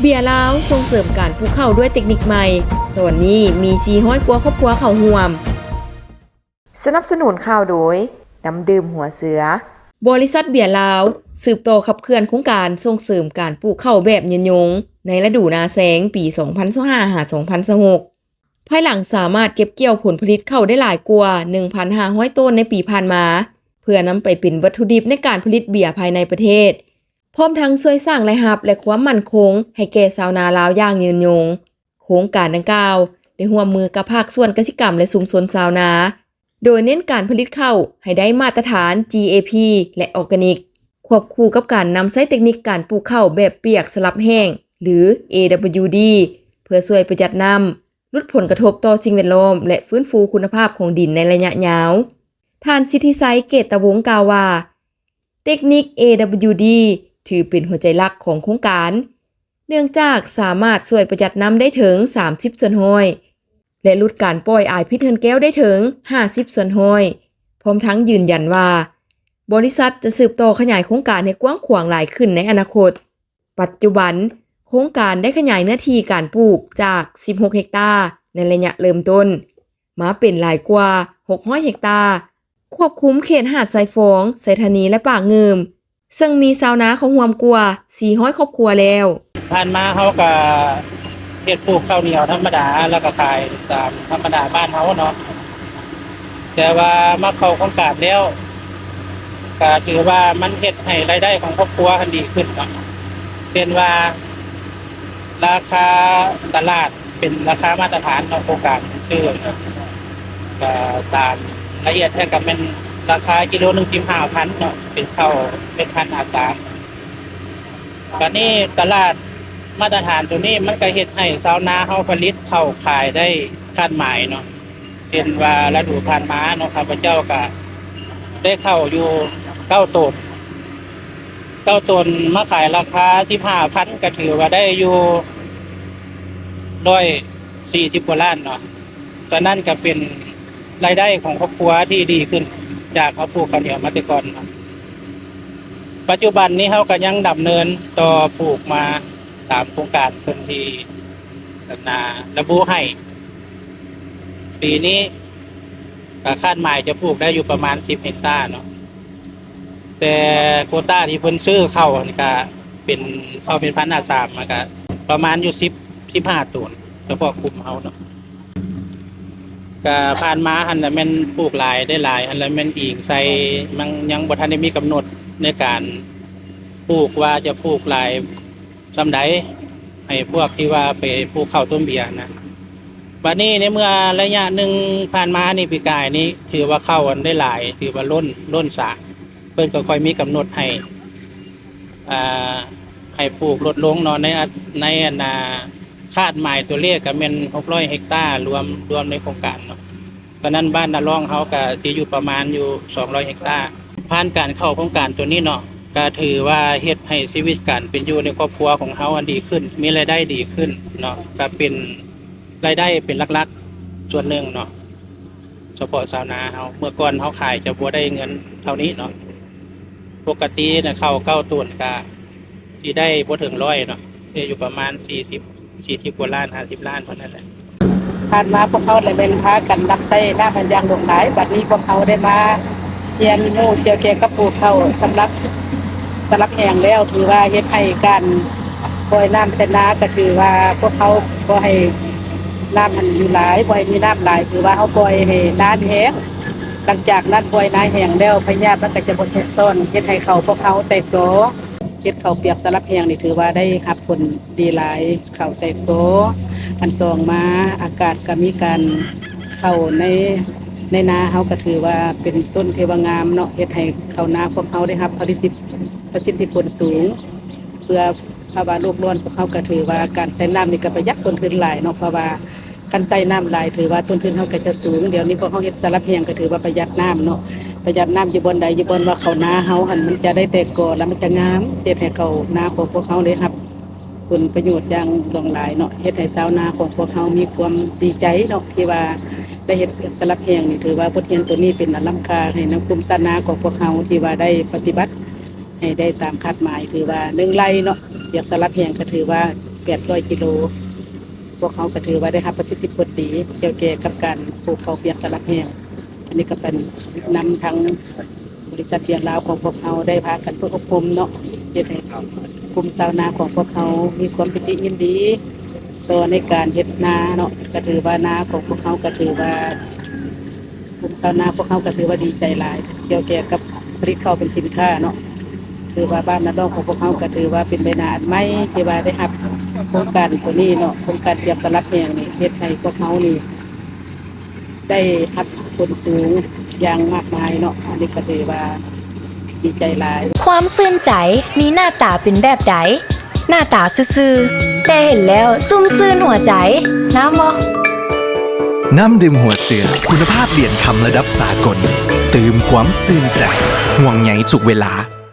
ເບຍລາວສົ່ງເສີມການປູກເຂົ້າດ້ວຍເຕັກນິກໃໝ່, ຕອນນີ້ມີສີ່ຮ້ອຍກວ່າຄອບຄົວເຂົ້າຮ່ວມ. ສະໜັບສະໜູນຂ່າວໂດຍ ນ້ຳດື່ມຫົວເສືອ. ບໍລິສັດເບຍລາວສືບຕໍ່ຂັບເຄື່ອນໂຄງການສົ່ງເສີມການປູກເຂົ້າແບບຍືນຍົງໃນລະດູນາແຊງປີສອງພັນຊາວຫ້າ ຫາ ສອງພັນຊາວຫົກ ພາຍຫຼັງສາມາດເກັບກ່ຽວຜົນຜະລິດເຂົ້າໄດ້ຫຼາຍກວ່າໜຶ່ງພັນຫ້າຮ້ອຍໂຕນໃນປີຜ່ານມາ ເພື່ອນຳໄປເປັນວັດຖຸດິບໃນການຜະລິດເບຍພາຍໃນປະເທດ, ພ້ອມທັງຊ່ວຍສ້າງລາຍຮັບ ແລະ ຄວາມໝັ້ນຄົງໃຫ້ແກ່ຊາວນາລາວຢ່າງຍືນຍົງ. ໂຄງການດັ່ງກ່າວໄດ້ຮ່ວມມືກັບພາກສ່ວນກະສິກຳ ແລະ ຊຸມຊົນຊາວນາ, ໂດຍເນັ້ນການຜະລິດເຂົ້າໃຫ້ໄດ້ມາດຕະຖານ ຈີ ເອ ພີ ແລະ ອອກການິກ, ຄວບຄູ່ກັບການນຳໃຊ້ເຕັກນິກການປູກເຂົ້າແບບປຽກສະຫຼັບແຫ້ງ ຫຼື ເອ ດັບເບິນຢູ ດີ ເພື່ອຊ່ວຍປະຢັດນ້ຳ, ຫຼຸດຜົນກະທົບຕໍ່ສິ່ງແວດລ້ອມ ແລະ ຟື້ນຟູຄຸນນະພາບຂອງດິນໃນໄລຍະຍາວ. ທ່ານ ສິດທິໄຊ ເກດຕະວົງ ກ່າວວ່າ ເຕັກນິກ ເອ ດັບເບິນຢູ ດີ ຖືເປັນຫົວໃຈຫຼັກຂອງໂຄງການ, ເນື່ອງຈາກສາມາດຊ່ວຍປະຢັດນ້ຳໄດ້ເຖິງສາມສິບສ່ວນຮ້ອຍ ແລະ ຫຼຸດການປ່ອຍອາຍພິດເຮືອນແກ້ວໄດ້ເຖິງຫ້າສິບສ່ວນຮ້ອຍ, ພ້ອມທັງຢືນຢັນວ່າ ບໍລິສັດຈະສືບຕໍ່ຂະຫຍາຍໂຄງການໃຫ້ກວ້າງຂວາງຫຼາຍຂຶ້ນໃນອະນາຄົດ. ປັດຈຸບັນ, ໂຄງການໄດ້ຂະຫຍາຍເນື້ອທີ່ການປູກຈາກສິບຫົກເຮັກຕາໃນໄລຍະເລີ່ມຕົ້ນ ມາເປັນຫຼາຍກວ່າຫົກຮ້ອຍເຮັກຕາ, ຄວບຄຸມເຂດຫາດຊາຍຟອງ, ໄຊທານີ ແລະ ປາກງື່ມ, ເຊິ່ງມີຊາວນາເຂົ້າຮ່ວມກວ່າສີ່ຮ້ອຍຄອບຄົວແລ້ວ. ຜ່ານມາເຮົາກະເຮັດປູກເຂົ້າໜຽວທຳມະດາ ແລ້ວກະຂາຍຕາມທຳມະດາບ້ານເຮົາເນາະ, ແຕ່ວ່າມາເຂົ້າໂຄງການແລ້ວ ກະຖືວ່າມັນເຮັດໃຫ້ລາຍໄດ້ຂອງຄອບຄົວຫັ້ນດີຂຶ້ນເນາະ, ເຊັ່ນວ່າ ລາຄາຕະຫຼາດເປັນລາຄາມາດຕະຖານເນາະ, ໂຄງການຊື້ກະຕາມລະອຽດແທ້ກະແມ່ນລາຄາກິໂລໜຶ່ງສິບຫ້າພັນເນາະ, ເປັນເຂົ້າເປັນພັນອາສາມ. ບາດນີ້ຕະຫຼາດມາດຕະຖານໂຕນີ້ມັນກະເຮັດໃຫ້ຊາວນາເຮົາຜະລິດເຂົ້າຂາຍໄດ້ຄາດໝາຍເນາະ. ເຊັ່ນວ່າລະດູຜ່ານມາເນາະ, ຂ້າພະເຈົ້າກະໄດ້ເຂົ້າຢູ່ເກົ້າໂຕນ, ເກົ້າໂຕນມາຂາຍລາຄາສິບຫ້າພັນ ກະຖືວ່າໄດ້ຢູ່ຮ້ອຍສີ່ສິບກວ່າລ້ານເນາະ. ຕອນນັ້ນກະເປັນລາຍໄດ້ຂອງຄອບຄົວທີ່ດີຂຶ້ນຈາກເຮົາປູກເຂົ້າໜຽວມາແຕ່ກ່ອນເນາະ. ປັດຈຸບັນນີ້ເຮົາກະຍັງດຳເນີນຕໍ່ປູກມາຕາມໂຄງການເພິ່ນທີ່ ອັນນ່າ ລະບຸໃຫ້. ປີນີ້ກະຄາດໝາຍຈະປູກໄດ້ຢູ່ປະມານສິບເຮັກຕາເນາະ, ແຕ່ໂຄຕ້າທີ່ເພິ່ນຊື້ເຂົ້າຫັ້ນກະເປັນເຂົ້າເປັນພັນອາສາມ ມັນກະປະມານຢູ່ສິບ ສິບຫ້າໂຕນ ສະເພາະກຸ່ມເຮົາເນາະ. ກະຜ່ານມາຫັ້ນລະແມ່ນປູກຫຼາຍໄດ້ຫຼາຍ, ຫັ້ນລະແມ່ນອີງໃສ່ ມັນຍັງບໍ່ທັນໄດ້ມີກຳນົດໃນການປູກວ່າຈະປູກຫຼາຍ ສ່ຳໃດ ໃຫ້ພວກທີ່ວ່າໄປປູກເຂົ້າຕົ້ນເບຍນະ. ບາດນີ້ໃນເມື່ອໄລຍະໜຶ່ງຜ່ານມານີ້ ປີກາຍນີ້ ຖືວ່າເຂົ້າອັນໄດ້ຫຼາຍ ຖືວ່າລົ້ນ ລົ້ນສາ, ເພິ່ນກໍຄ່ອຍມີກຳນົດໃຫ້ ອ່າ ໃຫ້ປູກລົດລົງເນາະ. ໃນ ໃນອັນນ່າ ຄາດໝາຍຕົວເລກກໍແມ່ນຫົກຮ້ອຍເຮັກຕາ ລວມ ລວມໃນໂຄງການເນາະ. ຕອນນັ້ນບ້ານນາລ້ອງເຮົາກະຊິຢູ່ປະມານຢູ່ສອງຮ້ອຍເຮັກຕາ. ຜ່ານການເຂົ້າໂຄງການໂຕນີ້ເນາະ ກະຖືວ່າເຮັດໃຫ້ຊີວິດການເປັນຢູ່ໃນຄອບຄົວຂອງເຮົາອັນດີຂຶ້ນ, ມີລາຍໄດ້ດີຂຶ້ນເນາະ, ກະເປັນລາຍໄດ້ເປັນຫຼັກໆສ່ວນໜຶ່ງເນາະ, ສະເພາະຊາວນາເຮົາ. ເມື່ອກ່ອນເຮົາຂາຍຈະບໍ່ໄດ້ເງິນເທົ່ານີ້ເນາະ, ປົກກະຕິນະ ເຂົ້າເກົ້າໂຕນກະ ທີ່ໄດ້ບໍ່ເຖິງຮ້ອຍເນາະ, ໄດ້ຢູ່ປະມານສີ່ສິບ ສີ່ສິບກວ່າລ້ານ ຫ້າສິບລ້ານເທົ່ານັ້ນແຫຼະ. ຜ່ານມາພວກເຮົາລະແມ່ນພາກັນຮັບໃຊ້ນ້ຳອັນຢ່າງຫຼວງຫຼາຍ, ບັດນີ້ພວກເຮົາໄດ້ມາຮຽນຮູ້ກ່ຽວແກ່ກັບປູກເຂົ້າສຳລັບ ສະຫຼັບແຫ້ງແລ້ວ ຖືວ່າເຮັດໃຫ້ການປ່ອຍນ້ຳໃສ່ນາ ກໍຖືວ່າພວກເຮົາບໍ່ໃຫ້ນ້ຳຫັ້ນຢູ່ຫຼາຍ, ບໍ່ໃຫ້ມີນ້ຳຫຼາຍ, ຖືວ່າເຮົາປ່ອຍໃຫ້ນາແຫ້ງ. ຫຼັງຈາກນັ້ນປ່ອຍນາແຫ້ງແລ້ວ ພະຍາດມັນກໍຈະບໍ່ແຊກຊ້ອນ ເຮັດໃຫ້ເຂົ້າພວກເຮົາແຕກກໍ. ເຮັດເຂົ້າປຽກສະຫຼັບແຫ້ງນີ້ຖືວ່າໄດ້ຮັບຜົນດີຫຼາຍ, ເຂົ້າແຕກກໍ. ອັນສອງມາ ອາກາດກໍມີການ ເຂົ້າໃນ ໃນນາເຮົາກໍຖືວ່າເປັນຕົ້ນທີ່ວ່າງາມເນາະ, ເຮັດໃຫ້ເຂົ້ານາພວກເຮົາໄດ້ຮັບຜະລິດ ປະສິດທິຜົນສູງ. ເພື່ອພາວະໂລກຮ້ອນ ພວກເຮົາກໍຖືວ່າການໃຊ້ນ້ຳນີ້ກໍປະຢັດຕົ້ນທຶນຫຼາຍເນາະ, ເພາະວ່າ ຄັນໃຊ້ນ້ຳຫຼາຍຖືວ່າຕົ້ນທຶນເຮົາກໍຈະສູງ. ດຽວນີ້ພວກເຮົາເຮັດສະຫຼັບແຫ້ງກໍຖືວ່າປະຢັດນ້ຳເນາະ, ປະຢັດນ້ຳຢູ່ບ່ອນໃດ ຢູ່ບ່ອນວ່າເຂົ້ານາເຮົາຫັ້ນ ມັນຈະໄດ້ແຕກກໍ ແລ້ວມັນຈະງາມ, ເຮັດໃຫ້ເຂົ້ານາຂອງພວກເຮົາໄດ້ຮັບຜົນປະໂຫຍດຢ່າງຫຼວງຫຼາຍເນາະ, ເຮັດໃຫ້ຊາວນາຂອງພວກເຮົາມີຄວາມດີໃຈເນາະ ທີ່ວ່າໄດ້ເຮັດວຽກສະຫຼັບແຫ້ງນີ້. ຖືວ່າບົດຮຽນໂຕນີ້ເປັນອັນລ້ຳຄ່າໃຫ້ນຳກຸ່ມຊາວນາຂອງພວກເຮົາ ທີ່ວ່າໄດ້ປະຕິບັດ ໃຫ້ໄດ້ຕາມຄາດໝາຍ ຖືວ່າໜຶ່ງໄລ່ເນາະ, ວຽກສະຫຼັບແຫ້ງກໍຖືວ່າ ແປດຮ້ອຍກິໂລ. ພວກເຮົາກໍຖືວ່າໄດ້ຮັບປະສິດທິຜົນດີກ່ຽວແກ່ກັບການປູກເຂົ້າປຽກສະຫຼັບແຫ້ງ. ອັນນີ້ກໍເປັນນຳທາງບໍລິສັດປຽກລາວຂອງພວກເຮົາໄດ້ພາກັນຝຶກອົບຮົມເນາະ, ເຮັດໃຫ້ກຸ່ມຊາວນາຂອງພວກເຮົາມີຄວາມປີຕິຍິນດີຕໍ່ໃນການເຮັດນາເນາະ. ກໍຖືວ່ານາຂອງພວກເຮົາກໍຖືວ່າ ກຸ່ມຊາວນາພວກເຮົາກໍຖືວ່າດີໃຈຫຼາຍ ກ່ຽວແກ່ກັບຜະລິດເຂົ້າເປັນສິນຄ້າເນາະ. ຖືວ່າບ້ານນາດອງຂອງພວກເຮົາກໍຖືວ່າເປັນໃບໜ້າອັນໃໝ່ ທີ່ວ່າໄດ້ຮັບໂຄງການໂຕນີ້ເນາະ, ໂຄງການປຽກສະຫຼັບແຫ້ງນີ້ ເຮັດໃຫ້ພວກເຮົານີ້ໄດ້ຮັບຜົນສູງຢ່າງມາກມາຍເນາະ. ອັນນີ້ກໍຖືວ່າດີໃຈຫຼາຍ. ຄວາມຊື່ນໃຈມີໜ້າຕາເປັນແບບໃດ? ໜ້າຕາຊື່ໆ ແຕ່ເຫັນແລ້ວຊຸ່ມຊື່ນຫົວໃຈ. ນ້ຳບໍ່? ນ້ຳດື່ມຫົວເສືອ ຄຸນນະພາບຫຼຽນຄຳລະດັບສາກົນ ຕື່ມຄວາມຊື່ນໃຈ ຫ່ວງໃຍທຸກເວລາ.